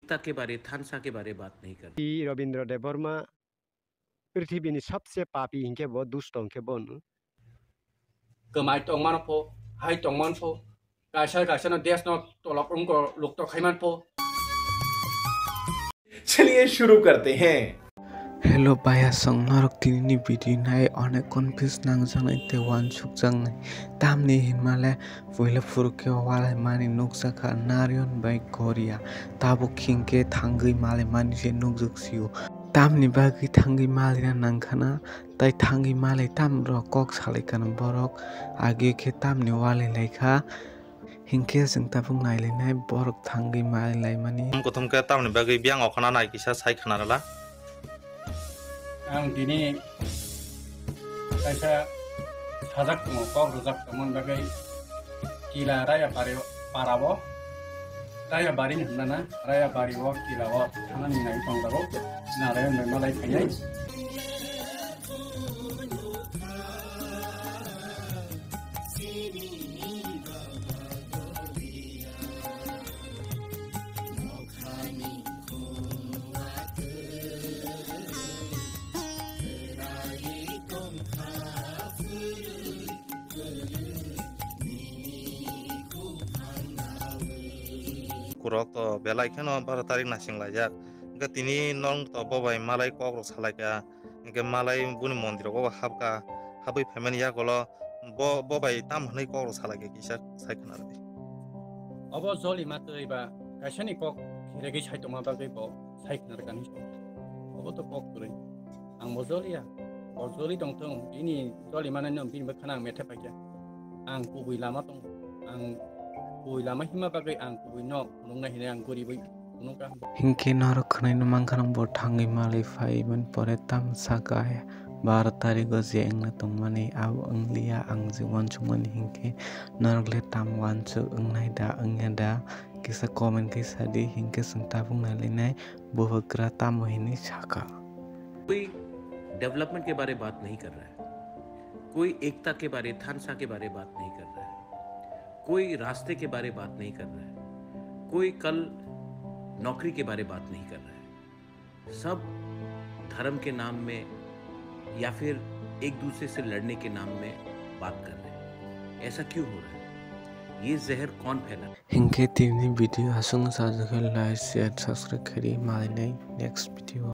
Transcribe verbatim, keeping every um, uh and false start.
एकता के बारे, थानसा के बारे बात नहीं करते। Pi Rabindra Debbarma, prithibini sabse papi hinkhe bo, dusto hinkhe bo no. Kwmai tongmano pho, hai tongman pho, kaisa kaisa no desh no tolok wngko lukto khaiman pho. चलिए शुरू करते हैं। Hello, baya song norok tini ni video nai onek confuse nangjaknai tei uansukjaknai. Tamni hinmale puila phuru khe o walai mani nukjakha Narayan bai Goria. Tabuk hinkhe thangwi malai mani se nukjak sio. Tamni bagwi thangwi malina nangkhana, tai thangwi malai tam rok kok salai kana borok. Age khe tamni walai laikha. Hinkhe chwng tabuk nailainai borok thangwi mailaimani. Tamo kuthum khe tamoni bagwi biyang okhana nai kisa sai khna rwla. Ang tini kaisa sajak tongo, kok rwjak tongmani bagwi kila raya pari, parao, raya bari hinmana, raya bario kilao thanani nai tongjago, Narayan bai malai phainai. Kurok to belai kheno baro tarik nasing laijak. Hwnkhe tini nwng to bo bai malai kok rok salai kha. Hwnkhe malai buni mondir rogo bo habkha, habwi phaimani yagulo bo, bo bai tam hwnwi kok rok salai kha kisa sai khna rwdi. Obo joli ma twi ba kaisani kok kheregwi sai tongma bagwi bo sai khna rwkha hinwi. Obo to kok kwrwi. Ang bo joliya. Bo joli tongthung, bini joli manai no bini bwkhano ang methe paikha. Ang kubui lama tongo. Ang kubui lama himma bagwi ang kubui no phunukna hinwi ang guriui phunukha. Hinkhe norok khwnaino mankha nang bo thangwi malwi phaimani pore tam sakha baro tarigo je wngna tongmani abo wngliya ang je uansukmani hinkhe norok le tam uansuk wngnai da wngya da kisa comment khe sadi hinkhe chwng tabuk nailainai bubagra tamo hinwi sakha. कोई डेवलपमेंट के बारे बात नहीं कर रहा है, कोई एकता के बारे, थानसा के बारे बात नहीं कर रहा है, कोई रास्ते के बारे बात नहीं कर रहा है, कोई कल नौकरी के बारे बात नहीं कर रहा है। सब धर्म के नाम में या फिर एक दूसरे से लड़ने के नाम में बात कर रहे हैं। ऐसा क्यों हो रहा है? ये जहर कौन फैला? Hinkhe tini video aswk no sajagwi like, share, subscribe khaidi malai nai next video.